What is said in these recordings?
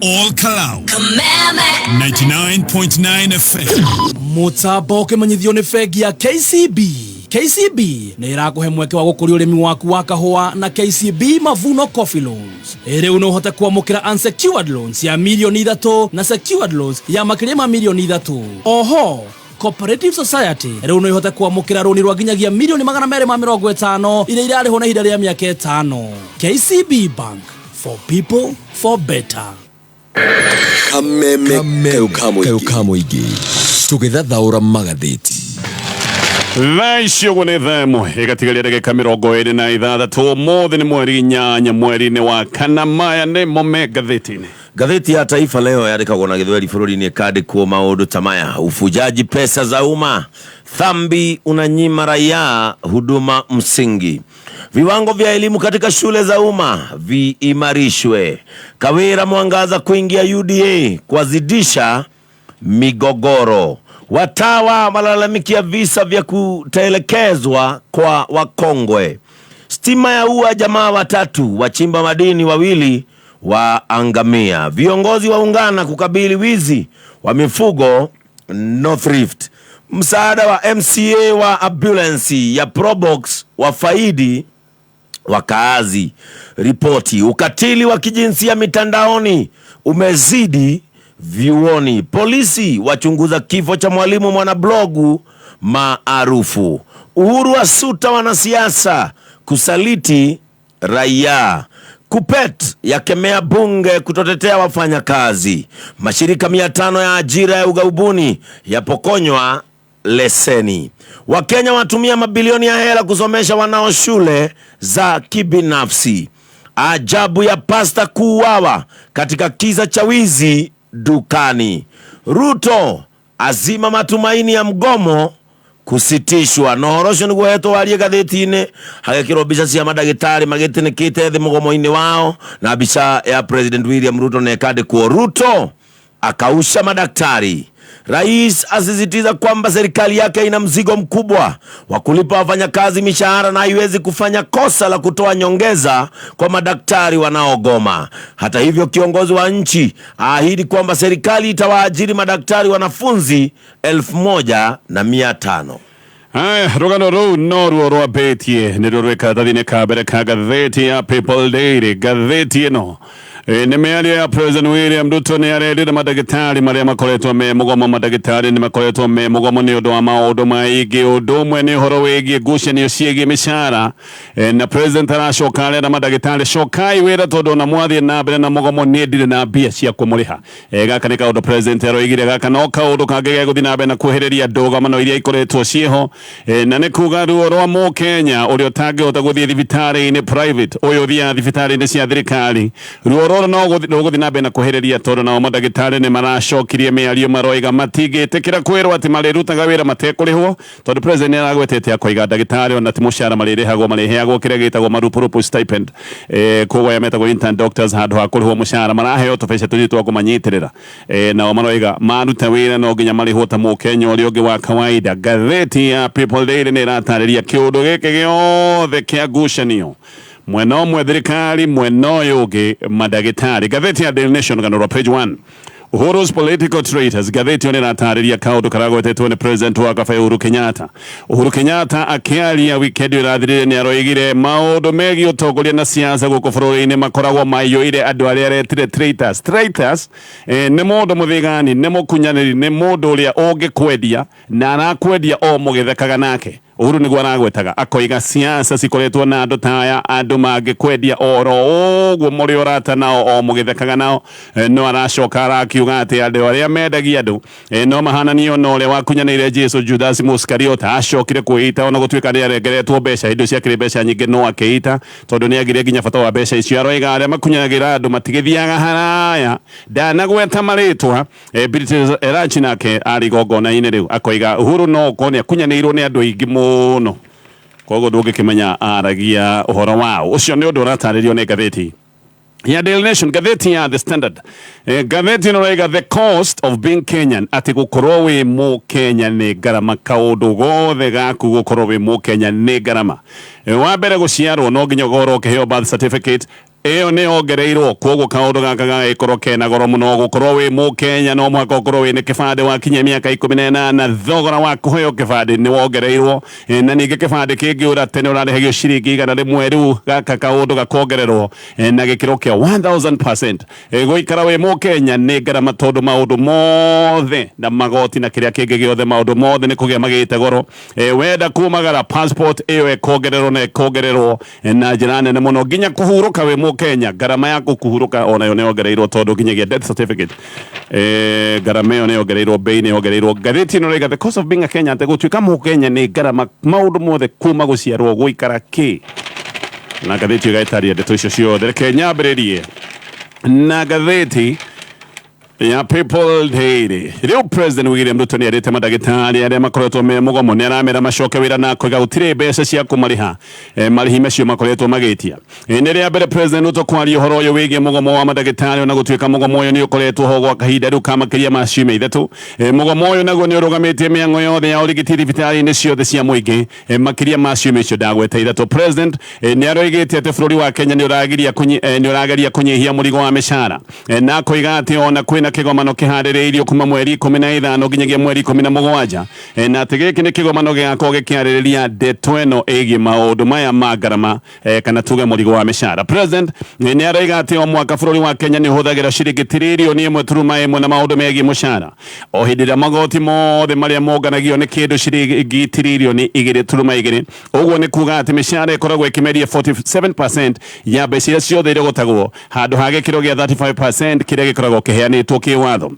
Ol Kalou. 99.9 FM. Mũtambo ũkĩmenyithio nĩ bengi ya KCB. KCB nĩ ĩrakũhe mweke wa gũkũria ũrĩmi waku wa kahũa na KCB Mavuno Coffee Loans. Rĩu no ũhote kwamũkĩra unsecured loans ya mirioni 3 na secured loans ya makĩria ma mirioni 3. Oho Cooperative Society rĩu no ihote kwamũkĩra rũni rwa nginyagia mirioni 250 iria irarĩhwo na ihinda rĩa mĩaka 5. KCB Bank, for people, for better. Kameme kayũ ka mũingĩ, tũgĩthathaũra magathĩti. Thaa icio ũguo nĩ thaa 1 ĩgatigaria ndagĩka 26. Ũmũthĩ nĩ mweri 8 mweri-inĩ wa kana. Maya nĩmo me ngathĩti-inĩ. Ngathĩti ya Taifa Leo yandĩkagwo na Gĩthweri bũrũri-inĩ, ĩkandĩkwo maũndũ ta maya: ufujaji pesa za umma, dhambi unanyima raia huduma msingi, viwango vya elimu katika shule za umma viimarishwe, Kawira Mwangaza kuingia UDA kwazidisha migogoro, watawa walalamikia visa vya kutelekezwa kwa wakongwe, stima ya ua jamaa watatu, wachimba madini wawili waangamia, viongozi waungana kukabili wizi wa mifugo North Rift, msaada wa MCA wa ambulance ya Probox wafaidi wakaazi, ripoti ukatili wa kijinsia mitandaoni umezidi vyuoni, polisi wachunguza kifo cha mwalimu mwanablogu maarufu, Uhuru wasuta wanasiasa kusaliti raia, Kuppet yakemea bunge kutotetea wafanyakazi, mashirika 500 ya ajira ya ughaibuni yapokonywa leseni, Wakenya watumia mabilioni ya hela kusomesha wanao shule za kibinafsi, ajabu ya pasta kuuawa katika kisa cha wizi dukani, Ruto azima matumaini ya mgomo kusitishwa. Na ũhoro ũcio nĩguo hetwo warie ngathĩti-inĩ, hagekĩrwo mbica cia mandagĩtarĩ magĩtĩnĩkĩte thĩ mũgomo-inĩ wao na mbica ya President William Ruto na ĩkandĩkwo "Ruto akausha madaktari". Rais asisitiza kwamba serikali yake ina mzigo mkubwa wa kulipa wafanyakazi mishahara na haiwezi kufanya kosa la kutoa nyongeza kwa madaktari wanaogoma. Hata hivyo, kiongozi wa nchi aahidi kwamba serikali itawaajiri madaktari wanafunzi 1500. Haya, rũgano rũu noruo rwambĩtie nĩ ruo rwĩ karatathi-inĩ ka mbere ka ngathĩti ya People Daily. Ngathĩti ĩno nĩ mĩario ya President William Ruto, nĩ arendire mandagĩtarĩ marĩa makoretwo me mũgomo. Mandagĩtarĩ nĩ makoretwo me mũgomo nĩ ũndũ wa maũndũ maingĩ. Ũndũ ũmwe nĩ ũhoro wĩgiĩ ngucanio ciĩgiĩ mĩcara, na President aracoka arera mandagĩtarĩ, "Cokai wĩra, tondũ ona mwathiĩ na mbere na mũgomo niĩ ndirĩ na mbia cia kũmũrĩha." Gaka nĩ kaũndũ President aroigire. Gaka no kaũndũ kangĩ gegũthiĩ na mbere na kuohereria ndũgamano iria ikoretwo ciĩho, na nĩ kuga ruo rwa mũkenya ũrĩa ũtangĩhota gũthiĩ thibitarĩ-inĩ private, ũyũ ũthiaga thibitarĩ-inĩ cia thirikari, ruo rũrũ no rũgũthiĩ na mbere na kuohereria, tondũ nao mandagĩtarĩ nĩ maracokirie mĩario, maroiga matingĩtĩkĩra kwĩrwo atĩ marĩrutaga wĩra matekũrĩhwo, tondũ President nĩ aragwetete akoiga ndagĩtarĩ ona ti mũcara marĩrĩhagwo, marĩheagwo kĩrĩa gĩtagwo marupurupu stipend. Koguo aya metagwo intern doctors, handũ ha kũrĩhwo mũcara maraheo tũbeca tũnini twa kũmanyitĩrĩra. Nao maroiga maruta wĩra no nginya marĩhwo ta mũkenya ũrĩa ũngĩ wa kawaida. Ngathĩti ya People Daily nĩ ĩratarĩria kĩũndũ gĩkĩ gĩothe kĩa ngucanio, mwena ũmwe thirikari, mwena ũyũ ũngĩ mandagĩtarĩ. Ngathĩti ya Daily Nation, rũgano rwa page 1, "Uhuru's political traitors". Ngathĩti ĩyo nĩ ĩratarĩria kaũndũ karagwetetwo nĩ President wa kabe Uhuru Kenyatta. Uhuru Kenyatta akĩaria weekend ĩyo ĩrathirire nĩ aroigire maũndũ megiĩ ũtongoria na siasa gũkũ bũrũri-inĩ makoragwo maiyũire andũ arĩa aretire traitors. Traitors nĩ mũndũ mũthigani, nĩ mũkunyanĩri, nĩ mũndũ ũrĩa ũngĩkwendia na arakwendia o mũgĩthekaga nake. Uhuru nĩguo aragwetaga, akoiga siasa cikoretwo na andũ ta aya, andũ mangĩkwendia oro ũguo mũrĩ ũrata nao, o mũgĩthekaga nao. No aracoka arakiuga atĩ andũ arĩa mendagia andũ no mahananio na ũrĩa wakunyanĩire Jesu, Judas Mũiskariota. Acokire kwĩita ona gũtuĩka nĩ arengeretwo mbeca, indo ciakĩrĩ mbeca nyingĩ, no akĩita tondũ nĩ agire nginya bata wa mbeca icio. Aroiga arĩa makunyanagĩra andũ matigĩthiaga haraya. Ndanagweta marĩtwa. Beatrice Elachi nake arĩ igongona-inĩ rĩu akoiga Uhuru no ũkorwo nĩ akunyanĩirwo nĩ andũ aingĩ mũno, koguo ndũngĩkĩmenya aragia ũhoro wao. Ũcio nĩ ũndũ ũratarĩrio nĩ ngathĩti ya Daily Nation. Ngathĩti ya The Standard, ngathĩti ĩno ĩraiga "The cost of being Kenyan", atĩ gũkorwo wĩ mũkenya nĩ ngarama. Kaũndũ gothe gaku gũkorwo wĩ mũkenya nĩ ngarama. Wa mbere, gũciarwo no nginya ũkorwo ũkĩheo birth certificate. Ĩyo nĩ yongereirwo, kwoguo kaũndũ gaka gagagĩkorwo kena goro mũno. Gũkorwo wĩ Mũkenya no mũhaka ũkorwo wĩna kĩbandĩ wakinyia mĩaka 18. Thogora wa kũheo kĩbandĩ nĩ wongereirwo, na ningĩ kĩbandĩ kĩngĩũra tene ũrarĩhagio ciringi 100, rĩu gaka kaũndũ gakongererwo na gĩkĩro kĩa 1000%. Gũikara wĩ Mũkenya nĩ ngarama tondũ maũndũ mothe na magoti na kĩrĩa kĩngĩ gĩothe, maũndũ mothe nĩ kũgĩa magĩte goro. Wenda kumagara, passport ĩyo ĩkongererwo na ĩkongererwo na njĩra nene mũno. Nginya kũhurũka wĩ Mũkenya, ngarama ya kũhurũka onayo nĩ yongereirwo, tondũ nginyagia death certificate ngarama ĩyo nĩ yongereirwo, bei nĩ yongereirwo. Ngathĩti ĩno ĩrauga the cost of being a Kenyan, atĩ gũtuĩka Mũkenya nĩ ngarama, maũndũ mothe kuma gũciarwo, gũikara kĩ, na ngathĩti ĩyo ĩgagĩtaria ndeto icio ciothe. Reke nyambĩrĩrie na ngathĩti ya People Daily. Rĩu President William Ruto nĩ arĩte mandagĩtarĩ arĩa makoretwo me mũgomo, nĩ aramera macoke wĩra na koiga gũtirĩ mbeca cia kũmarĩha marĩhi macio makoretwo magĩtia. Nĩ rĩa mbere President Ruto kwaria ũhoro ũyũ wĩgiĩ mũgomo wa mandagĩtarĩ, ona gũtuĩka mũgomo ũyũ nĩ ũkoretwo ho gwa kahinda rĩu ka makĩria ma ciumia 3. Mũgomo ũyũ naguo nĩ ũrũgamĩtie mĩang'o yothe ya ũrigiti thibitarĩ-inĩ ciothe cia mũingĩ makĩria ma ciumia icio ndagweta 3. President nĩ aroigĩte atĩ bũrũri wa Kenya nĩ ũragiria nĩ ũrageria kũnyihia mũrigo wa mĩcara, na akoiga atĩ ona kwĩna kĩgomano kĩharĩrĩirio kuma mweri 15 nginyagia mweri 17, na atĩ gĩkĩ nĩ kĩgomano gĩgakorwo gĩkĩarĩrĩria ndeto ĩno ĩgiĩ maũndũ maya ma ngarama, kana tuge mũrigo wa mĩcara. President nĩ aroiga atĩ o mwaka bũrũri wa Kenya nĩ ũhũthagĩra ciringi tiririoni 1.1 na maũndũ megiĩ mũcara, o hĩndĩ ĩrĩa magoti mothe marĩa monganagio nĩ kĩndũ ciringi tiririoni 2.2. Ũguo nĩ kuga atĩ mĩcara ĩkoragwo ĩkĩmeria 47% ya mbeca iria ciothe irogotagwo, handũ ha gĩkĩro gĩa 35% kĩrĩa gĩkoragwo kĩheanĩtwo kĩwatho.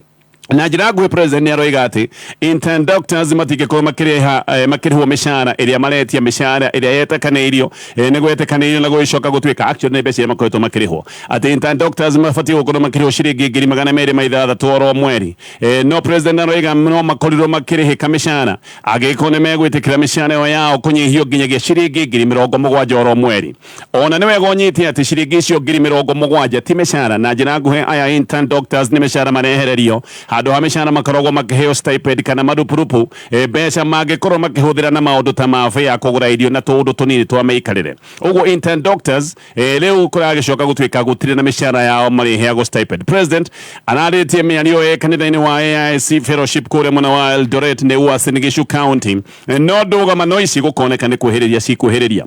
Na njĩra nguhĩ, president nĩ aroiga atĩ intern doctors matingĩkorwo makĩrĩha makĩrĩhwo mĩcara ĩrĩa maretia, mĩcara ĩrĩa yetĩkanĩirio, nĩ gwetĩkanĩirio na gũgĩcoka gũtuĩka actually nĩ mbeca iria makoretwo makĩrĩhwo, atĩ intern doctors mabatiĩ gũkorwo makĩrĩhwo ciringi 206,000 oro mweri. No president aroiga no makorirwo makĩrĩhĩka mĩcara angĩkorwo nĩ megwĩtĩkĩra mĩcara ĩyo yao kũnyihio nginyagia ciringi 70,000 oro mweri. Ona nĩ wega ũnyite atĩ ciringi icio 70,000 ti mĩcara. Na njĩra nguhĩ, aya intern doctors nĩ mĩcara marehererio. Handũ ha mĩcara makoragwo makĩheo stipend kana marupurupu, mbeca mangĩkorwo makĩhũthĩra na maũndũ ta ma ya kũgũra irio na tũũndũ tũnini twa mĩikarĩre. Ũguo intern doctors rĩu kũragĩcoka gũtuĩka gũtirĩ na mĩcara yao, marĩheagwo stipend. President ararĩtie mĩario ĩ kanitha-inĩ wa AIC Fellowship kũrĩa mwena wa Eldoret nĩ Uasin Gishu County. No ndũgamano ici gũkoneka nĩ kwĩhĩrĩria cikwĩhĩrĩria.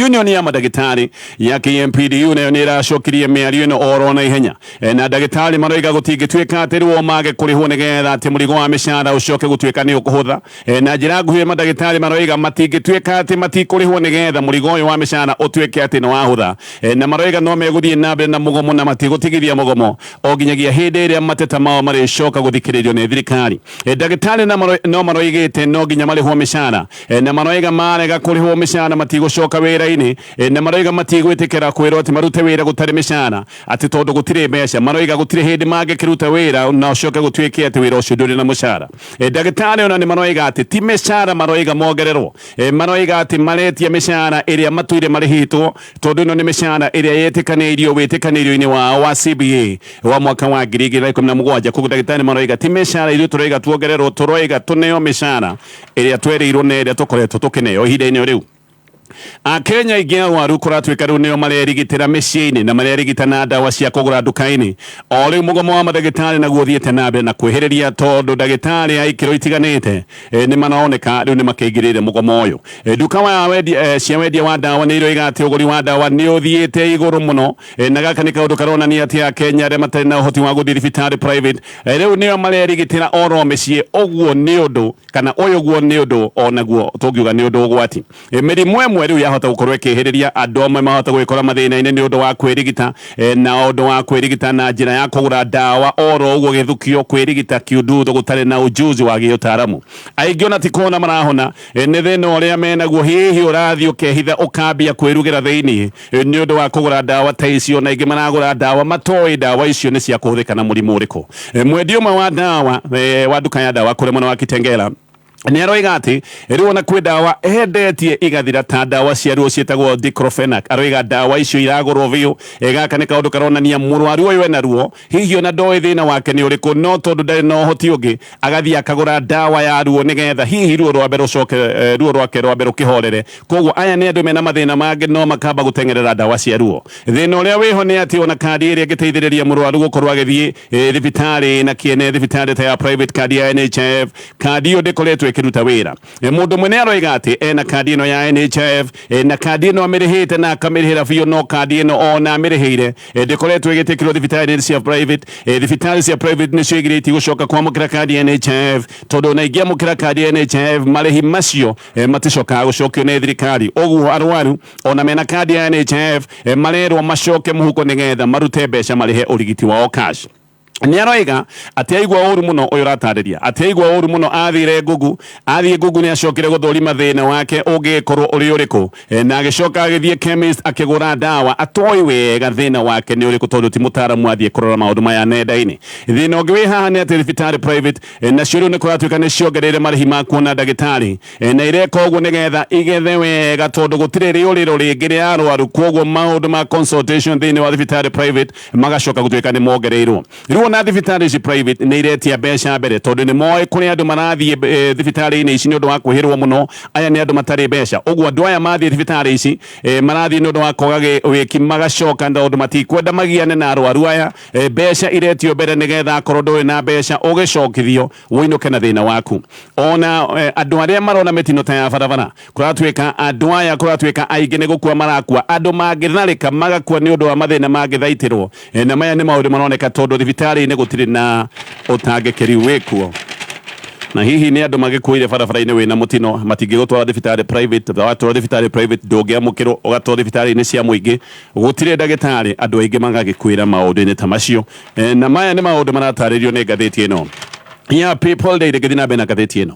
Union ya madagĩtarĩ ya KMPDU nayo nĩ ĩracokirie mĩario ĩno oro na ihenya. Na ndagĩtarĩ maroiga gũtingĩtuĩka atĩ rĩu o mage kũrĩhwo nĩgetha atĩ mũrigo wa mĩcara ũcoke gũtuĩka nĩ ũkũhũtha. Na njĩra nguhĩ, mandagĩtarĩ maroiga matingĩtuĩka atĩ matikũrĩhwo nĩgetha mũrigo ũyũ wa mĩcara ũtuĩke atĩ nĩ wahũtha. Na maroiga no megũthiĩ na mbere na mũgomo na matigũtigithia mũgomo o nginyagia hĩndĩ ĩrĩa mateta mao marĩcoka gũthikĩrĩrio nĩ thirikari. Ndagĩtarĩ no maroigĩte no nginya marĩhwo mĩcara, na maroiga marega kũrĩhwo mĩcara matigũcoka wĩra-inĩ, na maroiga matigwĩtĩkĩra kwĩrwo atĩ marute wĩra gũtarĩ mĩcara, atĩ tondũ gũtirĩ mbeca. Maroiga gũtirĩ hĩndĩ mangĩkĩruta wĩra na ũcoke gũtuĩke atĩ wĩra ũcio ndũrĩ na mũcara. Ndagĩtarĩ ona nĩ maroiga atĩ ti mĩcara maroiga mongererwo. Maroiga atĩ maretia mĩcara ĩrĩa matũire marĩhĩtwo, tondũ ĩno nĩ mĩcara ĩrĩa yetĩkanĩirio wĩtĩkanĩrio-inĩ wao wa CBA wa mwaka wa 2017. Koguo ndagĩtarĩ maroiga ti mĩcara ithuĩ tũroiga tuongererwo, tũroiga tũneo mĩcara ĩrĩa twerĩirwo na ĩrĩa tũkoretwo tũkĩneo ihinda-inĩ rĩu. Akenya aingĩ arwaru kũratuĩka rĩu nĩo marerigitĩra mĩciĩ-inĩ na marerigita na ndawa cia kũgũra nduka-inĩ. O rĩu mũgomo wa mandagĩtarĩ naguo ũthiĩte na mbere na kwĩhĩrĩria, tondũ ndagĩtarĩ a ikĩro itiganĩte nĩ maroneka rĩu nĩ makĩingĩrĩire mũgomo ũyũ. Nduka wa wendia, cia wendia wa ndawa nĩ iroiga atĩ ũgũri wa ndawa nĩ ũthiĩte igũrũ mũno, na gaka nĩ kaũndũ karonania atĩ Akenya arĩa matarĩ na ũhoti wa gũthiĩ thibitarĩ private rĩu nĩo marerigitĩra oro mĩciĩ. Ũguo nĩ ũndũ kana ũyũ guo nĩ ũndũ onaguo tũngiuga nĩ ũndũ ũgwati. Mĩrimũ ĩmwe rĩu yahota gũkorwo ĩkĩhĩrĩria andũ amwe, mahota gwĩkora mathĩna-inĩ nĩ ũndũ wa kwĩrigita, na ũndũ wa kwĩrigita na njĩra ya kũgũra ndawa oro ũguo gĩthukio, kwĩrigita kiundutho gũtarĩ na ujuzi wa gĩũtaaramu. Aingĩ ona ti kũhona marahona, nĩ thĩna ũrĩa menaguo, hihi ũrathiĩ ũkehitha ũkambia kwĩrugĩra thĩinĩ nĩ ũndũ wa kũgũra ndawa ta icio, na aingĩ maragũra ndawa matoĩ ndawa icio nĩ cia kũhũthĩka na mũrimũ ũrĩkũ. Mwendia ũmwe wa ndawa, wa nduka ya ndawa kũrĩa mwena wa Kitengela. Nĩ aroiga atĩ rĩu ona kwĩ ndawa endetie igathira ta ndawa cia ruo ciĩtagwo diclofenac. Aroiga ndawa icio iragũrwo biũ. Gaka nĩ kaũndũ karonania mũrwaru ũyũ ena ruo, hihi ona ndoĩ thĩna wake nĩ ũrĩkũ, no tondũ ndarĩ na ũhoti ũngĩ agathiĩ akagũra ndawa ya ruo nĩgetha hihi ruo rwambe rũcoke, ruo rwake rwambe rũkĩhorere. Koguo aya nĩ andũ mena mathĩna mangĩ no makamba gũteng'erera ndawa cia ruo. Thĩna ũrĩa wĩho nĩ atĩ ona kandi ĩrĩa ĩngĩteithĩrĩria mũrwaru gũkorwo agĩthiĩ thibitarĩ na kĩene, thibitarĩ ta ya private, kandi ya NHIF, kandi ĩyo ndĩkoretwo ĩkĩruta wĩra. Mũndũ ũmwe nĩ aroiga atĩ ena kandi ĩno ya NHIF, na kandi ĩno amĩrĩhĩte na akamĩrĩhĩra biũ, no kandi ĩno ona amĩrĩhĩire ndĩkoretwo ĩgĩtĩkĩrwo thibitarĩ cia private. Thibitarĩ cia private nĩcio igirĩtie gũcoka kwamũkĩra kandi ya NHIF, tondũ ona ingĩamũkĩra kandi ya NHIF, marĩhi macio maticokaga gũcokio nĩ thirikari. Ũguo arwaru ona mena kandi ya NHIF marerwo macoke mũhuko nĩgetha marute mbeca marĩhe ũrigiti wao cash. Nĩ aroiga atĩ aigua ũru mũno, ũyũ ũratarĩria atĩ aigua ũru mũno, athire Google, athiĩ Google nĩ acokire gũthũrima thĩna wake ũngĩkorwo ũrĩ ũrĩkũ, na agĩcoka agĩthiĩ chemist akĩgũra ndawa atoĩ wega thĩna wake nĩ ũrĩkũ, tondũ ti mũtaaramu athiĩ kũrora maũndũ maya nenda-inĩ. Thĩna ũngĩ wĩ haha nĩ atĩ thibitarĩ private nacio rĩu nĩ kũratuĩka nĩ ciongereire marĩhi ma kuona ndagĩtarĩ, na ireka ũguo nĩgetha igethe wega, tondũ gũtirĩ rĩũrĩro rĩngĩ rĩa arwaru. Koguo maũndũ ma consultation thĩinĩ wa thibitarĩ private magacoka gũtuĩka nĩ mongereirwo. Rĩu ona thibitarĩ ici private nĩ iretia mbeca mbere, tondũ nĩ moĩ kũrĩ andũ marathiĩ thibitarĩ-inĩ ici nĩ ũndũ wa kwĩhĩrwo mũno. Aya nĩ andũ matarĩ mbeca, ũguo andũ aya mathiĩ thibitarĩ ici marathiĩ nĩ ũndũ wa kwaga wĩki, magacoka tondũ matikwenda magiane na arwaru aya. Mbeca iretio mbere nĩgetha akorwo ndũrĩ na mbeca ũgĩcokithio ũinũke na thĩna waku. Ona andũ arĩa marona mĩtino ta ya barabara, kũratuĩka andũ aya, kũratuĩka aingĩ nĩ gũkua marakua, andũ mangĩtharĩka magakua nĩ ũndũ wa mathĩna mangĩthaitĩrwo. Na maya nĩ maũndũ maroneka tondũ thibitarĩ-inĩ gũtirĩ na ũtangĩkĩri wĩkuo, na hihi nĩ andũ magĩkuire barabara-inĩ wĩna mũtino, matingĩgũtwara thibitarĩ private. Watwarwo thibitarĩ private ndũngĩamũkĩrwo, ũgatwarwo thibitarĩ-inĩ cia mũingĩ gũtirĩ ndagĩtarĩ, andũ aingĩ magagĩkuĩra maũndũ-inĩ ta macio. Na maya nĩ maũndũ maratarĩrio nĩ ngathĩti ĩno ya People Daily. Ngĩthiĩ na mbere na ngathĩti ĩno,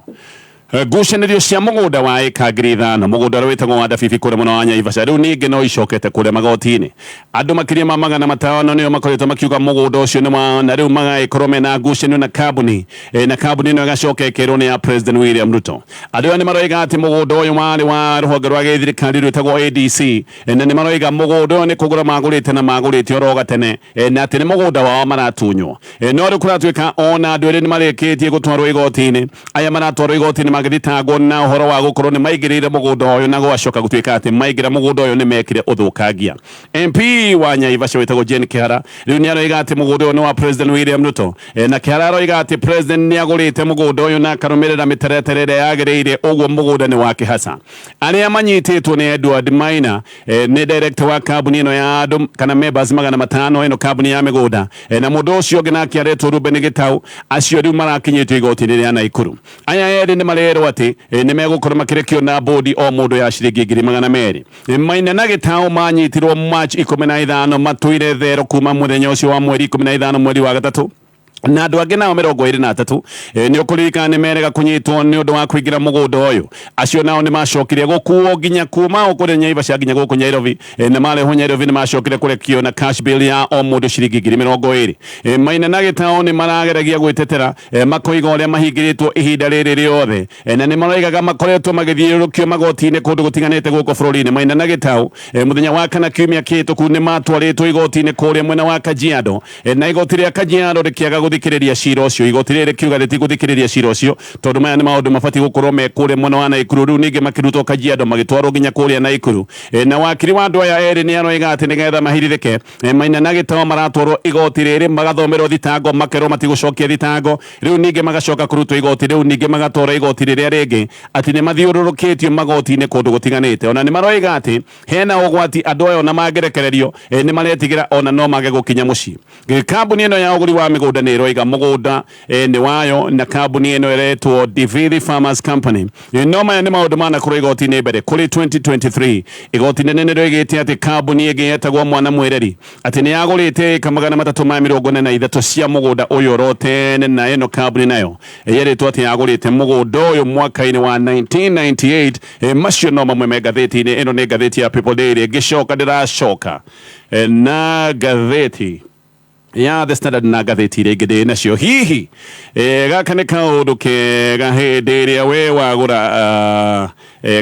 ngucanĩrio cia mũgũnda wa ĩka 5,000, mũgũnda ũrĩa wĩtagwo wa Ndabibi kũrĩa mwena wa Naivasha, rĩu ningĩ no icokete kũrĩa magoti-inĩ. Andũ makĩria ma 500 nĩo makoretwo makiuga mũgũnda ũcio nĩ wao, na rĩu magagĩkorwo mena ngucanio na kambuni, na kambuni ĩno ĩgacoka ĩkerwo nĩ ya President William Ruto. Andũ aya nĩ maroiga atĩ mũgũnda ũyũ warĩ wa rũhonge rwa gĩthirikari rwĩtagwo ADC, na nĩ maroiga mũgũnda ũyũ nĩ kũgũra magũrĩte na magũrĩte oro gatene, na atĩ nĩ mũgũnda wao maratunywo. No rĩu kũratuĩka ona andũ erĩ nĩ marĩkĩtie gũtwarwo igoti-inĩ. Aya maratwarwo igoti-inĩ magĩthitangwo na ũhoro wa gũkorwo nĩ maingĩrĩire mũgũnda ũyũ, na gwacoka gũtuĩka atĩ maingĩra mũgũnda ũyũ nĩ mekire ũthũkangia. MP wa Naivasha wĩtagwo Jane Kihara rĩu nĩ aroiga atĩ mũgũnda ũyũ nĩ wa President William Ruto. Na Kihara aroiga atĩ President nĩ agũrĩte mũgũnda ũyũ na akarũmĩrĩra mĩtaratara ĩrĩa yagĩrĩire, ũguo mũgũnda nĩ wake hasa. Arĩa manyitĩtwo nĩ Edward Maina, nĩ director wa kambuni ĩno ya andũ kana members 500, ĩno kambuni ya mĩgũnda, na mũndũ ũcio ũngĩ nake aretwo Ruben Gitau. Acio rĩu marakinyĩtio igoti-inĩ rĩa Naikuru. Aya erĩ nĩ marerwo atĩ nĩ megũkorwo makĩrekio na bodi o mũndũ ya ciringi 200,000. Maina na Gitau manyitirwo March 15, matũire thero kuma mũthenya ũcio wa mweri 15 mweri wa gatatũ. Na andũ angĩ nao 23, nĩ ũkũririkana nĩ merega kũnyitwo nĩ ũndũ wa kũingĩra mũgũnda ũyũ. Acio nao nĩ macokire gũkuo nginya kuma o kũrĩa Naivasha nginya gũkũ Nairobi, na marehwo Nairobi nĩ macokire kũrekio na cash bail ya o mũndũ ciringi 20,000. Maina na Gitau nĩ marageragia gwĩtetera, makoiga ũrĩa mahingĩrĩtwo ihinda rĩrĩ rĩothe, na nĩ maroigaga makoretwo magĩthiũrũrũkio magoti-inĩ kũndũ gũtiganĩte gũkũ bũrũri-inĩ. Maina na Gitau, mũthenya wa kana kiumia kĩhĩtũku nĩ matwarĩtwo igoti-inĩ kũrĩa mwena wa Kajiado, na igoti rĩa Kajiado rĩkĩaga gũthikĩrĩria cira ũcio. Igoti rĩrĩ rĩkiuga rĩtigũthikĩrĩria cira ũcio tondũ maya nĩ maũndũ mabatiĩ gũkorwo me kũrĩa mwena wa Naikuru. Rĩu ningĩ makĩrutwo Kajiado magĩtwarwo nginya kũrĩa Naikuru. Na wakiri wa andũ aya erĩ nĩ aroiga atĩ nĩgetha mahirithĩke, Maina na Gitau maratwarwo igoti rĩrĩ magathomerwo thitango, makerwo matigũcokia thitango. Rĩu ningĩ magacoka kũrutwo igoti rĩu, ningĩ magatwarwo igoti rĩrĩa rĩngĩ, atĩ nĩ mathiũrũrũkĩtio magoti-inĩ kũndũ gũtiganĩte. Ona nĩ maroiga atĩ hena ũgwati andũ aya ona mangĩrekererio, nĩ maretigĩra ona no mage gũkinya mũciĩ. Kambuni ĩno ya ũgũri wa mĩgũnda nĩ ĩroiga mũgũnda nĩ wayo, na kambuni ĩno ĩretwo Divili Farmers Company. No maya nĩ maũndũ manakorwo igoti-inĩ mbere. Kũrĩ 2023 igoti nene nĩ rĩoigĩte atĩ kambuni ĩngĩ yetagwo Mwana Mwĩreri atĩ nĩ yagũrĩte ĩka 343 cia mũgũnda ũyũ oro tene, na ĩno kambuni nayo yerĩtwo atĩ yagũrĩte mũgũnda ũyũ mwaka-inĩ wa 1998. Macio no mamwe me ngathĩti-inĩ ĩno, nĩ ngathĩti ya People Daily. Ngĩcoka ndĩracoka na ngathĩti Ya The Standard na ngathĩti iria ingĩ ndĩ nacio. Hihi gaka nĩ kaũndũ kega hĩndĩ ĩrĩa we wagũra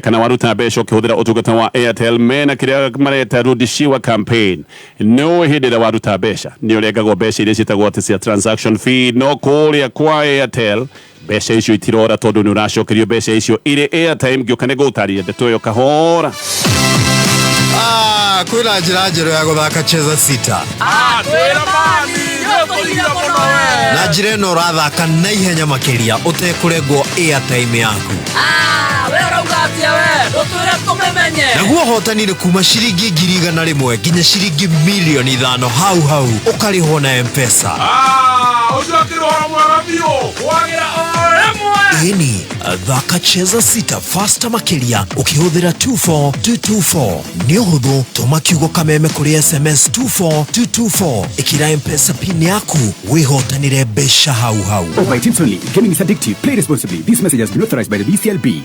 kana waruta mbeca ũkĩhũthĩra ũtungata wa Airtel, mena kĩrĩa mareta Rudishiwa campaign. No hĩndĩ ĩrĩa waruta mbeca nĩ ũrengagwo mbeca iria ciĩtagwo atĩ cia transaction fee, no kũrĩa kwa Airtel mbeca icio itirora tondũ nĩ ũracokerio mbeca icio irĩ airtime. Ngĩũka nĩ ngũgũtarĩria ndeto ĩyo kahora. Ah, kwĩna njĩra njerũ ya gũthaka Cheza Sita. Twĩra mani nĩũkũigire mũno we. Na njĩra ĩno ũrathaka na ihenya makĩria ũtekũrengwo airtime yaku. Ah, we ũrauga atĩa? We ndũtwĩre tũmĩmenye. Naguo ũhotani nĩ kuma ciringi 100,000 nginya ciringi 5,000,000 hau hau, ũkarĩhwo na M-Pesa. Ah, ũcio akĩrĩ ũhoro mwega biũ kwagĩra o rĩmwe. Ĩni, thaka Cheza Sita fasta makĩria ũkĩhũthĩra 24224. Nĩ ũhũthũ, tũma kiugo kameme kũrĩ SMS 24224, ĩkĩra M-Pesa PIN yaku, wĩhotanĩre mbeca hau hau. Over 18 only. Gaming is addictive. Play responsibly. This message has been authorized by the BCLB.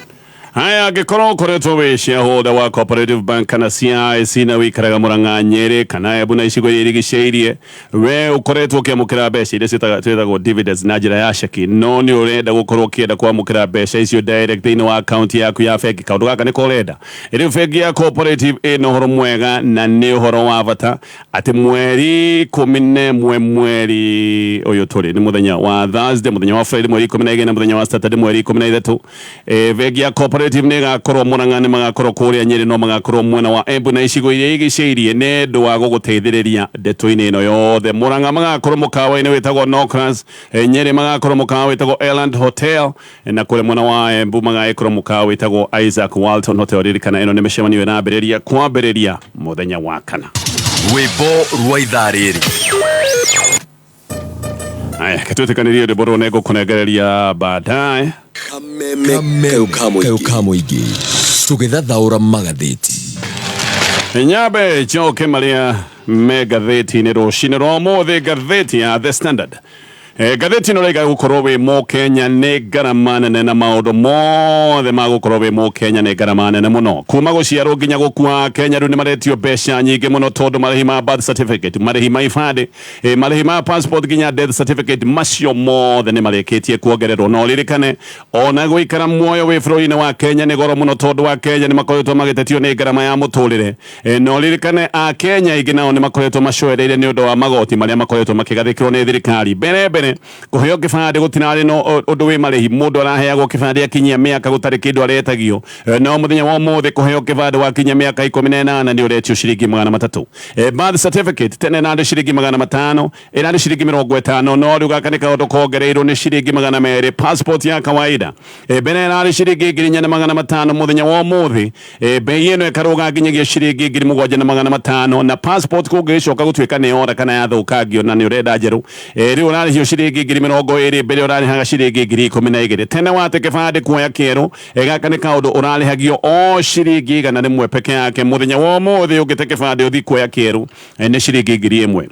Haya, angĩkorwo ũkoretwo wĩ shareholder wa Cooperative Bank kana CIC na wĩikaraga Murang'a, Nyeri kana Embu na icigo iria irigicĩirie, we ũkoretwo ũkĩamũkĩra mbeca iria ciĩtagwo dividends na njĩra ya ceki, no nĩ ũrenda gũkorwo ũkĩenda kwamũkĩra mbeca icio direct thĩinĩ wa account yaku ya bengi, kaũndũ gaka nĩko ũrenda. Rĩu bengi ya Cooperative ĩna ũhoro mwega na nĩ ũhoro wa bata atĩ mweri 11 mweri ũyũ tũrĩ, nĩ mũthenya wa Thursday, mũthenya wa Friday mweri 12 na mũthenya wa Saturday mweri 13, bengi ya Cooperative nĩ ĩgakorwo Murang'a, nĩ magakorwo kũrĩa Nyeri, no magakorwo mwena wa Embu na icigo iria igicĩirie nĩ ũndũ wa gũgũteithĩrĩria ndeto-inĩ ĩno yothe. Murang'a magakorwo mũkawa-inĩ wĩtagwo Nocras, Nyeri magakorwo mũkawa wĩtagwo Eland Hotel, na kũrĩa mwena wa Embu magagĩkorwo mũkawa wĩtagwo Isaac Walton Hotel. Ririkana ĩno nĩ mĩcemanio ĩrambĩrĩria kwambĩrĩria mũthenya wa kana. Rwĩmbo rwa ithaa rĩrĩ. Aya, ketwĩtĩkanĩrie rwĩmbo rũrũ nĩngũkũnengereria baadaye. Kameme kayũ ka mũingĩ tũgĩthathaũra magathĩti. Nyambe njoke marĩa me ngathĩti-inĩ rũcinĩ rwa ũmũthĩ. Ngathĩti ya The Standard. Ngathĩti ĩno raiga gũkorwo wĩ Mũkenya nĩ ngarama nene, na maũndũ mothe ma gũkorwo wĩ Mũkenya nĩ ngarama nene mũno, kuma gũciarwo nginya gũkua. Kenya rĩu nĩ maretio mbeca nyingĩ mũno tondũ marĩhi ma birth certificate, marĩhi ma ibandĩ, marĩhi ma passport nginya death certificate, macio mothe nĩ marĩkĩtie kuongererwo. Na ũririkane ona gũikara muoyo wĩ bũrũri-inĩ wa Kenya nĩ goro mũno tondũ wa Kenya nĩ makoretwo magĩtetio nĩ ngarama ya mũtũrĩre. Na ũririkane a Kenya aingĩ nao nĩ makoretwo macoereire nĩ ũndũ wa magoti marĩa makoretwo makĩgathĩkĩrwo nĩ thirikari. Mbere mbere kũheo kĩbandĩ gũtinarĩ no ũndũ wĩ marĩhi, mũndũ araheagwo kĩbandĩ akinyia mĩaka gũtarĩ kĩndũ aretagio. No mũthenya wa ũmũthĩ kũheo kĩbandĩ wakinyia mĩaka 18 nĩ ũretio ciringi 300. Birth certificate tene nandĩ ciringi 500, ĩrarĩ ciringi 50, no rĩu gaka nĩ kaũndũ kongereirwo, nĩ ciringi 200. Passport ya kawaida mbere ĩrarĩ ciringi 4,500, mũthenya wa ũmũthĩ bei ĩno ĩkarũga nginyagia ciringi 7,500. Na passport kũngĩgĩcoka gũtuĩka nĩ yora kana yathũkangio na nĩ ũrenda njerũ, rĩu ũrarĩhio ciringi 20,000, mbere ũrarĩhaga ciringi 12,000. Tene wate kĩbandĩ kuoya kĩerũ, gaka nĩ kaũndũ ũrarĩhagio o ciringi 100 peke yake. Mũthenya wa ũmũthĩ ũngĩte kĩbandĩ ũthiĩ kuoya kĩerũ, nĩ ciringi 1,000.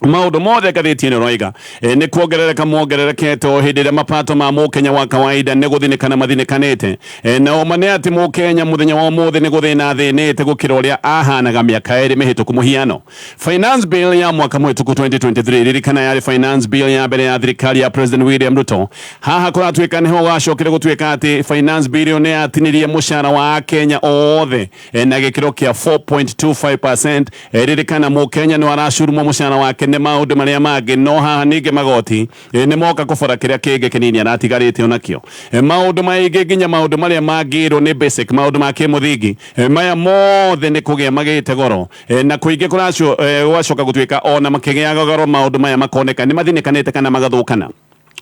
Maũndũ mothe ngathĩti ĩno ĩroiga nĩ kuongerereka mongererekete o hĩndĩ ĩrĩa mapato ma mũkenya wa kawaida nĩ gũthinĩkana mathinĩkanĩte. Na ũma nĩ atĩ mũkenya mũthenya wa ũmũthĩ nĩ gũthĩna athĩnĩte gũkĩra ũrĩa ahanaga mĩaka 2 mĩhĩtũku. Mũhiano, finance bill ya mwaka mũhĩtũku 2023, ririkana yarĩ finance bill ya mbere ya thirikari ya President William Ruto. Haha kũratuĩka nĩho gwacokire gũtuĩka atĩ finance bill ĩyo nĩ yatinirie mũcara wa Akenya othe na gĩkĩro kĩa 4.25%. Ririkana mũkenya nĩ aracurumwo mũcara wake nĩ maũndũ marĩa mangĩ, no haha ningĩ magoti nĩ moka kũbora kĩrĩa kĩngĩ kĩnini aratigarĩte onakĩo. Maũndũ maingĩ nginya maũndũ marĩa mangĩrwo nĩ basic, maũndũ ma kĩmũthingi, maya mothe nĩ kũgĩa magĩte goro. Na kũingĩ kũracio gwacoka gũtuĩka ona makĩgĩaga goro maũndũ maya makoneka nĩ mathinĩkanĩte kana magathũkana,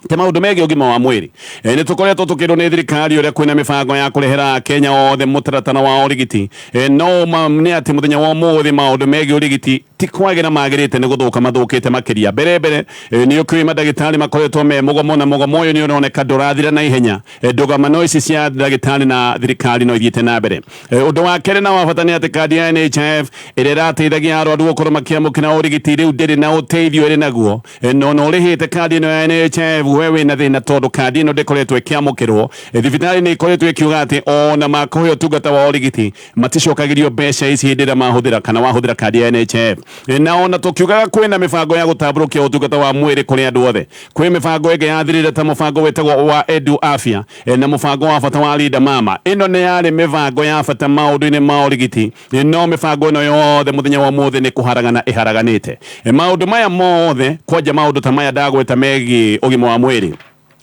te maũndũ megiĩ ũgima wa mwĩrĩ. Nĩ tũkoretwo tũkĩrwo nĩ thirikari ũrĩa kwĩna mĩbango ya kũrehera Kenya othe mũtaratara wa ũrigiti. No ma nĩ atĩ mũthenya wa ũmũthĩ maũndũ megiĩ ũrigiti ti kwagĩra magĩrĩte, nĩ gũthũka mathũkĩte makĩria. Mbere mbere nĩ ũkĩũĩ mandagĩtarĩ makoretwo me mũgomo, na mũgomo ũyũ nĩ ũroneka ndũrathira na ihenya. Ndũgamano ici cia ndagĩtarĩ na thirikari no ithiĩte na mbere. Ũndũ wa kerĩ na wa bata nĩ atĩ kandi ya NHIF ĩrĩa ĩrateithagia arwaru gũkorwo makĩamũkĩra ũrigiti rĩu ndĩrĩ na ũteithio ĩrĩ naguo. No no ũrĩhĩte kandi ĩno ya NHIF, we wĩna thĩna tondũ kandi ĩno ndĩkoretwo ĩkĩamũkĩrwo. Thibitarĩ nĩ ikoretwo ĩkiuga atĩ ona makũhe ũtungata wa ũrigiti maticokagĩrio mbeca ici hĩndĩ ĩrĩa mahũthĩra kana wahũthĩra kandi ya NHIF. Na ona tũkiugaga kwĩna mĩbango ya gũtambũrũkia ũtungata wa mwĩrĩ kũrĩ andũ othe, kwĩ mĩbango ĩngĩ yathirire ta mũbango wĩtagwo wa Edu Afya na mũbango wa bata wa Linda Mama. Ĩno nĩ yarĩ mĩbango ya bata maũndũ-inĩ ma ũrigiti, no mĩbango ĩno yothe mũthenya wa ũmũthĩ nĩ kũharagana ĩharaganĩte. Maũndũ maya mothe, kwanja maũndũ ta maya ndagweta megiĩ ũgima wa mwĩrĩ,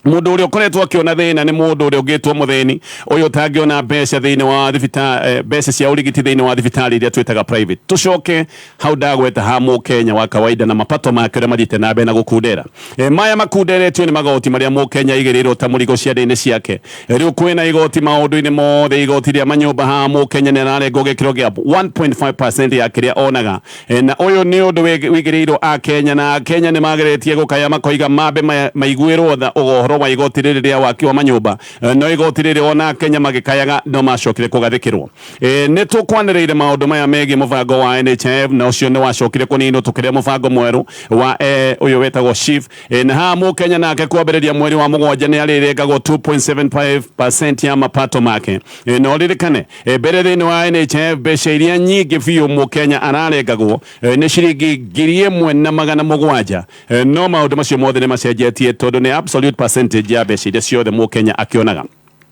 mundu uria ukoretwo akiona thina ni mundu uria ungitwo muthini uyu utangiona mbeca thiini wa thibitari, mbeca cia urigiti thiini wa thibitari iria twitaga private. Tucoke hau ndagweta ha Mukenya wa kawaida na mapato make uria mathiite na mbere na gukundera. Maya makunderetio ni magoti maria Mukenya aigiriirwo ta murigo ciande-ini ciake. Riu kwina igoti maundu-ini mothe, igoti ria manyumba ha Mukenya ni ararengwo gikiro gia 1.5% ya kiria onaga. Na uyu ni undu wigiriirwo Akenya, na Akenya ni mageretie gukaya makoiga mambe maiguirwo tha ugohoro wa igoti rĩrĩ rĩa waki wa manyũmba, no igoti rĩrĩ ona Kenya magĩkayaga no macokire kũgathĩkĩrwo. Nĩ tũkwanĩrĩire maũndũ maya megiĩ mũbango wa NHIF, na ũcio nĩ wacokire kũninwo tũkĩrĩa mũbango mwerũ wa ũyũ wetagwo SHIF. Na haha Mũkenya nake kwambĩrĩria mweri wa mũgwanja nĩ arĩrengagwo 2.75% ya mapato make. Na ũririkane mbere thĩinĩ wa NHIF mbeca iria nyingĩ biũ Mũkenya ararengagwo nĩ ciringi 1700. No maũndũ macio mothe nĩ macenjetie tondũ nĩ absolute percentage ya mbeca iria ciothe Mũkenya akĩonaga.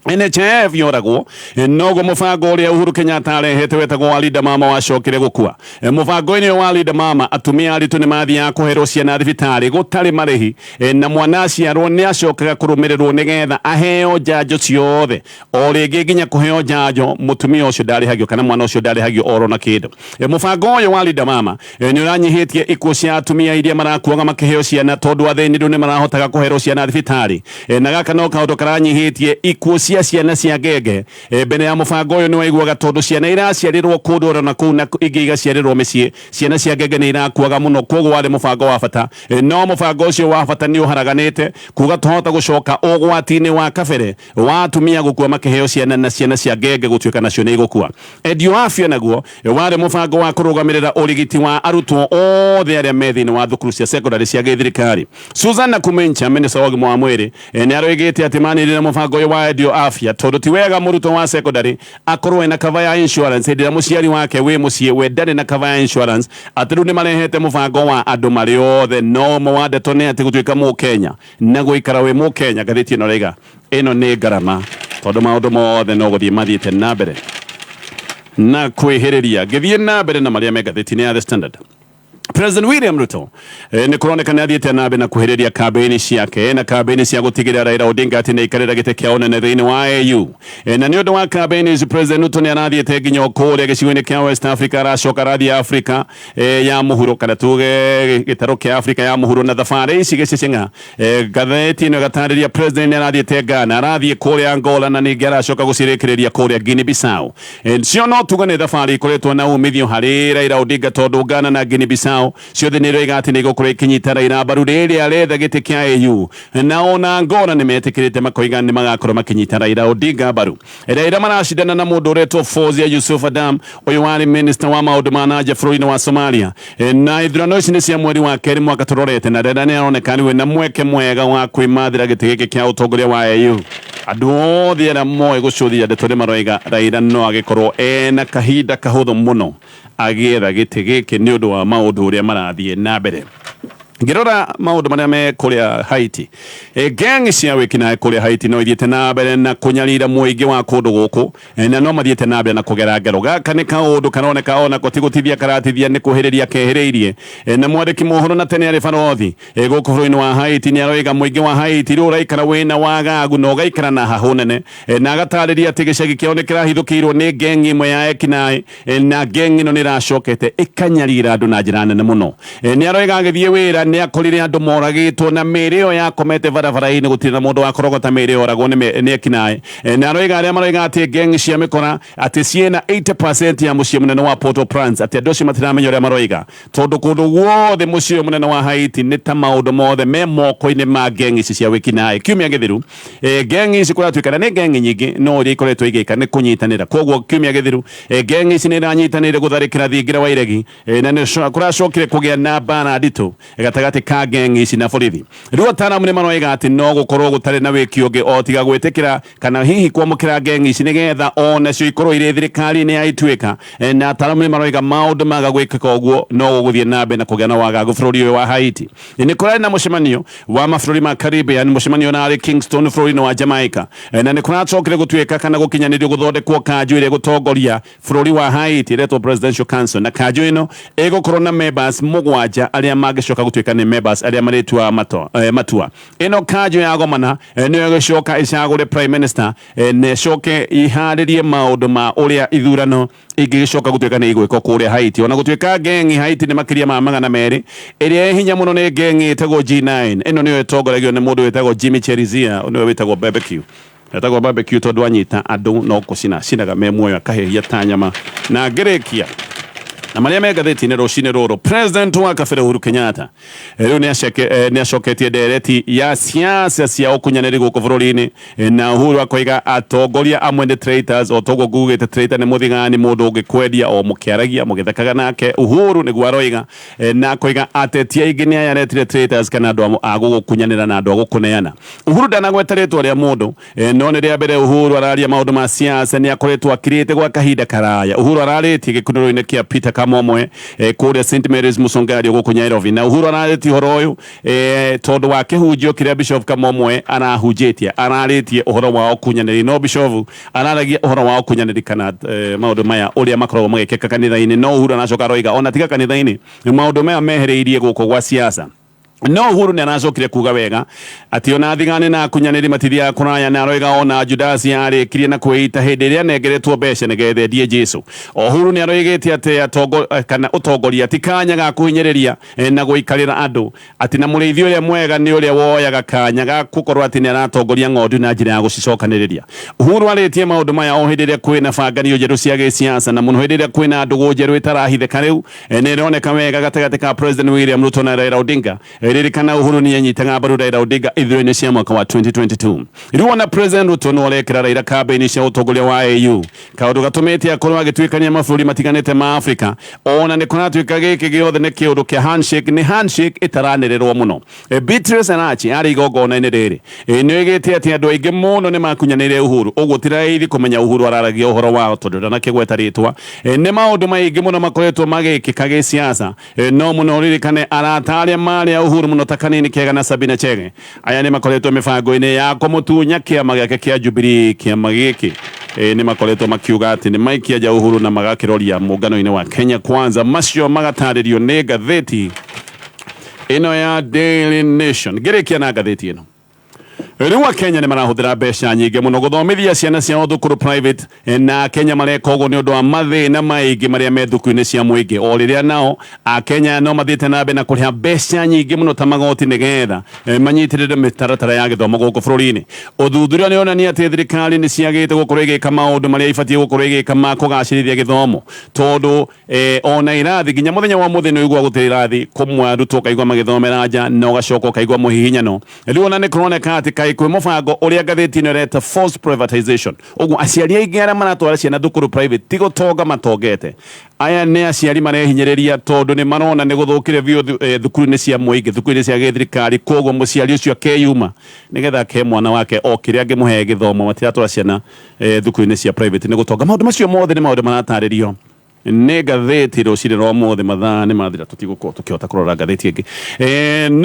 NHIF yoragwo noguo mũbango ũrĩa Uhuru Kenyatta arehete wetagwo wa Linda Mama wacokire gũkua. Mũbango-inĩ ũyũ wa Linda Mama atumia aritũ nĩ mathiaga kũherwo ciana thibitarĩ gũtarĩ marĩhi, na mwana aciarwo nĩ acokaga kũrũmĩrĩrwo nĩgetha aheo njanjo ciothe. O rĩngĩ nginya kũheo njanjo mũtumia ũcio ndarĩhagio kana mwana ũcio ndarĩhagio oro na kĩndũ. Mũbango ũyũ wa Linda Mama nĩ ũranyihĩtie ikuũ cia atumia iria marakuaga makĩheo ciana tondũ athĩni rĩu nĩ marahotaga kũherwo ciana thibitarĩ. Na gaka no kaũndũ karanyihĩtie ikuũ cia ciana cia ngenge. Mbere ya mũbango ũyũ nĩ waiguaga tondũ ciana iraciarĩrwo kũndũ oro na kũu na ingĩ igaciarĩrwo mĩciĩ, ciana cia ngenge nĩ irakuaga mũno, koguo warĩ mũbango wa bata. No mũbango ũcio wa bata nĩ ũharaganĩte kuga tũhota gũcoka ũgwati-inĩ wa kabere wa atumia gũkua makĩheo ciana na ciana cia ngenge gũtuĩka nacio nĩ igũkua. Edu Afya naguo warĩ mũbango wa kũrũgamĩrĩra ũrigiti wa arutwo othe arĩa me thĩinĩ wa thukuru cia secondary cia gĩthirikari. Susan Nakhumicha, minister wa ũgima wa mwĩrĩ, nĩ aroigĩte atĩ manĩrĩra mũbango ũyũ wa Edu Afya tondũ ti wega mũrutwo wa secondary akorwo ena cover ya insurance hĩndĩ ĩrĩa mũciari wake wĩ mũciĩ we ndarĩ na cover ya insurance, atĩ rĩu nĩ marehete mũbango wa andũ marĩ othe. No ũmwe wa ndeto nĩ atĩ gũtuĩka Mũkenya na gũikara wĩ Mũkenya, ngathĩti ĩno raiga ĩno nĩ ngarama tondũ maũndũ mothe no gũthiĩ mathiĩte na mbere na kwĩhĩrĩria. Ngĩthiĩ na mbere na marĩa me ngathĩti-inĩ ya The Standard, President William Ruto nĩ kũroneka nĩ athiĩte na mbere na kuhĩrĩria kambĩini ciake na kambĩini cia gũtigĩrĩra Raila Odinga atĩ nĩ aikarĩra gĩtĩ kĩa ũnene thĩinĩ wa AU. Na nĩ ũndũ wa kambĩini ici President Ruto nĩ arathiĩte nginya kũrĩa gĩcigo-inĩ kĩa West Africa, aracoka arathiĩ Africa ya mũhuro kana tuge gĩtarũ kĩa Africa ya mũhuro, na thabarĩ ici gĩceceng'a. Ngathĩti ĩno ĩgatarĩria President nĩ arathiĩte Ghana, arathiĩ kũrĩa Angola na ningĩ aracoka gũcirĩkĩrĩria kũrĩa Guinea Bissau. Cio no tuge nĩ thabarĩ ikoretwo na umithio harĩ Raila Odinga tondũ Ghana na Guinea Bissau ciothe nĩ iroiga atĩ nĩ igũkorwo ikinyita Raila mbaru rĩrĩa aretha gĩtĩ kĩa AU, na ona Angola nĩ metĩkĩrĩte makoiga nĩ magakorwo makĩnyita Raila Odinga mbaru. Raila maracindana na mũndũ ũretwo Fawzia Yusuf Adam, ũyũ warĩ minister wa maũndũ ma nanja bũrũri-inĩ wa Somalia. Na ithurano ici nĩ cia mweri wa kerĩ mwaka tũrorete, na Raila nĩ aroneka nĩwe na mweke mwega wa kwĩmathĩra gĩtĩ gĩkĩ kĩa ũtongoria wa AU. Andũ othe arĩa moĩ gũcũthia ndeto nĩ maroiga Raila no agĩkorwo ena kahinda kahũthũ mũno agĩetha gĩtĩ gĩkĩ nĩ ũndũ wa maũndũ ũrĩa marathiĩ na mbere. Ngĩrora maũndũ marĩa me kũrĩa Haiti, gang cia wĩkinaĩ kũrĩa Haiti no ithiĩte na mbere na kũnyarira mũingĩ wa kũndũ gũkũ, na no mathiĩte na mbere na kũgera ngero. Gaka nĩ kaũndũ karoneka onako ti gũtithia karatithia, nĩ kũhĩrĩria kehĩrĩirie. Na mwandĩki mohoro na tene arĩ barothi gũkũ bũrũri-inĩ wa Haiti nĩ aroiga mũingĩ wa Haiti rĩu ũraikara wĩna wagagu na ũgaikara na hahũ nene, na agatarĩria atĩ gĩcagi kĩao nĩ kĩrahithũkĩirwo nĩ gang ĩmwe ya ekinaĩ, na gang ĩno nĩ ĩracokete ĩkanyarira andũ na njĩra nene mũno. Nĩ aroiga agĩthiĩ wĩra nĩ akorire andũ moragĩtwo na mĩĩrĩ ĩyo yakomete barabara-inĩ, gũtirĩ na mũndũ wakorogota mĩĩrĩ yoragwo nĩ ekinaĩ. Na aroiga arĩa maroiga atĩ gang cia mĩkora atĩ ciĩna 80% ya mũciĩ mũnene wa Port-au-Prince, atĩ andũ acio matiramenya ũrĩa maroiga tondũ kũndũ guothe mũciĩ ũyũ mũnene wa Haiti nĩ ta maũndũ mothe me moko-inĩ ma gang ici cia wĩkinaĩ. Kiumia gĩthiru gang ici kũratuĩkana nĩ gang nyingĩ, no ũrĩa ikoretwo igĩka nĩ kũnyitanĩra. Koguo kiumia gĩthiru gang ici nĩ iranyitanĩire gũtharĩkĩra thingira wa iregi, na nĩ kũracokire kũgĩa na mbara nditũ gatagatĩ gatagatĩ ka gang ici na borithi. Rĩu ataaramu nĩ maroiga atĩ no gũkorwo gũtarĩ na wĩki ũngĩ o tiga gwĩtĩkĩra kana hihi kwamũkĩra gang ici nĩgetha onacio ikorwo irĩ thirikari-inĩ ya Ituĩka. Na ataaramu nĩ maroiga maũndũ maga gwĩkĩka ũguo no gũgũthiĩ na mbere na kũgĩa na wagagu bũrũri ũyũ wa Haiti. Nĩ kũrarĩ na mũcemanio wa mabũrũri ma Caribbean, mũcemanio ũrarĩ Kingston bũrũri-inĩ wa Jamaica, na nĩ kũracokire gũtuĩka kana gũkinyanĩrio gũthondekwo kanjũ ĩrĩa ĩgũtongoria bũrũri wa Haiti ĩretwo Presidential Council, na kanjũ ĩno ĩgũkorwo na members mũgwanja arĩa mangĩcoka gũtuĩka nĩ members arĩa marĩtuaga matua. Ĩno kanjũ yagomana nĩyo ĩgũcoka ĩcagũre prime minister na ĩcoke iharĩrie maũndũ ma ũrĩa ithurano ingĩgĩcoka gũtuĩka nĩ igwĩkwo kũrĩa Haiti. Ona gũtuĩka ngengi Haiti nĩ makĩria ma 200, ĩrĩa ĩ hinya mũno nĩ ngengi ĩtagwo G9. Ĩno nĩyo ĩtongoragio nĩ mũndũ wĩtagwo Jimmy Cherizier, nĩwe wĩtagwo Barbecue. Etagwo Barbecue tondũ anyita andũ no kũcina cinaga me muoyo, akahĩhia ta nyama. Na ngĩrĩkia na marĩa me ngathĩti-inĩ rũcinĩ rũrũ, President wa kabere Uhuru Kenyatta rĩu nĩ acoketie ndereti ya siasa cia ũkunyanĩri gũkũ bũrũri-inĩ, na Uhuru akoiga atongoria amwe nĩ traitors. O toguo ngugĩte, traitor nĩ mũthigani, mũndũ ũngĩkwendia o mũkĩaragia mũgĩthekaga nake. Uhuru nĩguo aroiga, na akoiga ateti aingĩ nĩ aya aretire traitors, kana andũ a gũgũkunyanĩra na andũ a gũkũneana. Uhuru ndanagweta rĩtwa rĩa mũndũ, no nĩ rĩa mbere Uhuru araria maũndũ ma siasa. Nĩ akoretwo akirĩte gwa kahinda karaya. Uhuru ararĩtie gĩkunĩro-inĩ kĩa Peter Kamomwe kũrĩa St Mary's Mũcongario gũkũ Nairobi, na Uhuru ararĩtie ũhoro ũyũ tondũ wa kĩhunjio kĩrĩa Bishop Kamomwe arahunjĩtie. Ararĩtie ũhoro wa ũkunyanĩri, no Bishop araragia ũhoro wa ũkunyanĩri kana maũndũ maya ũrĩa makoragwo magĩkĩka kanitha-inĩ, no Uhuru aracoka aroiga ona tiga kanitha-inĩ, maũndũ maya mehereirie gũkũ gwa siasa. No Uhuru nĩ aracokire kuga wega atĩ ona thigani na akunyanĩri matithiaga kũraya, na aroiga ona Judasi arĩkirie na kwĩita hĩndĩ ĩrĩa anengeretwo mbeca nĩgetha endie Jesu. Uhuru nĩ aroigĩte atĩ kana ũtongoria ti kanya ga kũhinyĩrĩria na gũikarĩra andũ, atĩ na mũrĩithi ũrĩa mwega nĩ ũrĩa woyaga kanya ga gũkorwo atĩ nĩ aratongoria ng'ondu na njĩra ya gũcicokanĩrĩria. Uhuru arĩtie maũndũ maya o hĩndĩ ĩrĩa kwĩna banganio njerũ cia gĩsiasa, na mũno hĩndĩ ĩrĩa kwĩna ndũgũ njerũ ĩtarahithĩka rĩu nĩ ĩroneka wega gatagatĩ ka President William Ruto na Raila Odinga. Ririkana Uhuru nĩ anyitaga mbaru Raila Odinga ithurano-inĩ cia mwaka wa 2022. Rĩu ona President Ruto nĩ arekĩra Raila kambĩini cia ũtongoria wa AU, kaũndũ gatũmĩte akorwo agĩtuĩkania mabũrũri matiganĩte ma Afrika. Ona nĩ kũratuĩka gĩkĩ gĩothe nĩ kĩũndũ kĩa handshake, nĩ handshake ĩtaranĩrĩrwo mũno. Beatrice Elachi arĩ igongona-inĩ rĩrĩ nĩ oigĩte atĩ andũ aingĩ mũno nĩ makunyanĩire Uhuru, ũguo ti raithi kũmenya Uhuru araragia ũhoro wao tondũ ndanakĩgweta rĩtwa. Nĩ maũndũ maingĩ mũno makoretwo magĩkĩka gĩsiasa, no mũno ririkane arata arĩa marĩ a Uhuru mũno ta Kanini Kega na Sabina Chege, aya nĩ makoretwo mĩbango-inĩ ya kũmũtunya kĩama gĩake kĩa Jubilee. Kĩama gĩkĩ nĩ makoretwo makiuga atĩ nĩ maikia nja Uhuru na magakĩroria mũngano-inĩ wa Kenya Kwanza. Macio magatarĩrio nĩ ngathĩti ĩno ya Daily Nation. Ngĩrĩkia na ngathĩti ĩno, rĩu Akenya nĩ marahũthĩra mbeca nyingĩ mũno gũthomithia ciana ciao thukuru private, na Akenya mareka ũguo nĩ ũndũ wa mathĩna maingĩ marĩa me thukuru-inĩ cia mũingĩ, o rĩrĩa nao Akenya no mathiĩte na mbere na kũrĩha mbeca nyingĩ mũno ta magoti nĩgetha manyitĩrĩre mĩtaratara ya gĩthomo gũkũ bũrũri-inĩ. Ũthuthuria nĩ ũronania atĩ thirikari nĩ ciagĩte gũkorwo ĩgĩka maũndũ marĩa ibatiĩ gũkorwo ĩgĩka ma kũgacĩrithia gĩthomo, tondũ ona irathi nginya mũthenya wa mũthĩ nĩ ũigua gũtirĩ irathi kũmwe, arutwo ũkaigua magĩthomera nja na ũgacoka ũkaigua mũhihinyano. Rĩu ona nĩ kũroneka atĩ kaĩ kwĩ mũbango ũrĩa ngathĩti ĩno ĩreta forced privatization. Ũguo aciari aingĩ arĩa maratwara ciana thukuru private ti gũtonga matongete, aya nĩ aciari marehinyĩrĩria tondũ nĩ marona nĩ gũthũkire biũ thukuru-inĩ cia mũingĩ, thukuru-inĩ cia gĩthirikari. Koguo mũciari ũcio akeyuma nĩgetha akee mwana wake o kĩrĩa angĩmũhe gĩthomo. Matiratwara ciana thukuru-inĩ cia private nĩ gũtonga. Maũndũ macio mothe nĩ maũndũ maratarĩrio nĩ ngathĩti rũcinĩ rwa ũmũthĩ. Mathaa nĩ mathira, tũtigũkorwo tũkĩhota kũrora ngathĩti ĩngĩ.